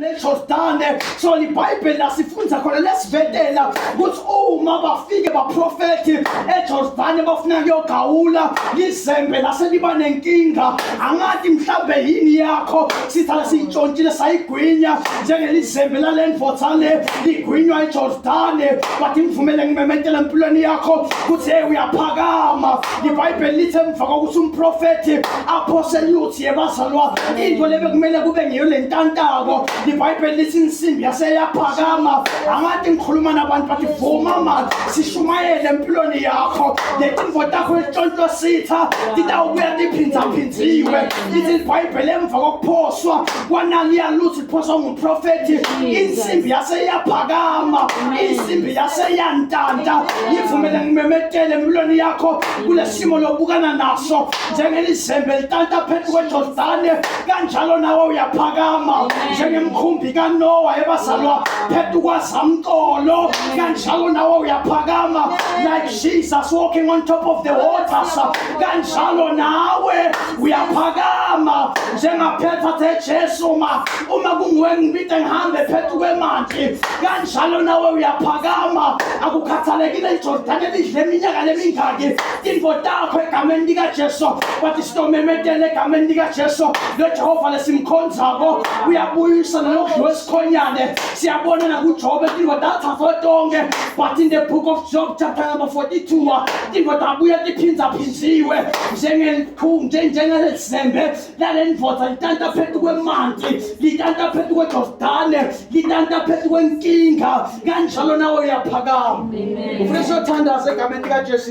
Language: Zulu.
LeJordane. So liBhayibheli lasifunza khona, lesivetela ukuthi uma bafike baprofethi eJordane bafuna kuyogawula, lizembe lase liba nenkinga. Angathi mhlambe yini yakho sithala siyitshontshile sayigwinya njengelizembe lalendvodza le ligwinywa eJordane. Bathi ngivumele ngimemetele empilweni yakho ukuthi hey, uyaphakama. IBhayibheli lithi emva kokuthi umprofethi aphose luthi yebazalwa into lebe kumele kube ngiyo lentantako, iBhayibheli lithi insimbi yaseyaphakama. Angathi ngikhuluma nabantu, bathi vuma ma sishumayele empilweni yakho, letimvo takho letshontshwa sitha titawubuya tiphindzaphindziwe. Lithi iBhayibheli emva kokuphoswa kwanaliya luthi liphoswa ngumprofethi, insimbi yaseyaphakama, insimbi yaseyantanta. Ngivumele ngimemetele empilweni yakho, kulesimo lobukana naso, njengelizembe litanta phezu kweJordane, kanjalo nawe uyaphakama. Njengemkhumbi kaNowa ebazalwa phezu kwazamcolo, kanjalo nawe uyaphakama. Like Jesus walking on top of the waters, kanjalo nawe uyaphakama. Njengaphetha Jesu ma uma kunguwe ngibite ngihambe phezu kwemanti, kanjalo nawe uyaphakama. Akukhathalekile iJordane lidle iminyaka lemingaki tintfo takho, egameni likaJesu bathi sitomemetele egameni likaJesu. Lo Jehova lesimkhonzako uyabuyisa nalokudliwa esikhonyane. Siyabona nakuJobe, tintfo tathathwa tonke, but in the book of Job chapter number 42 tintfo tabuya tiphindzaphindziwe njengelizembe lalendvodza litanta phezu kwemanti, litanta phezu kweJordane, litanta phezu kwenkinga, kanjalo nawe uyaphakama. Ufuna siyothandaza egameni likaJesu.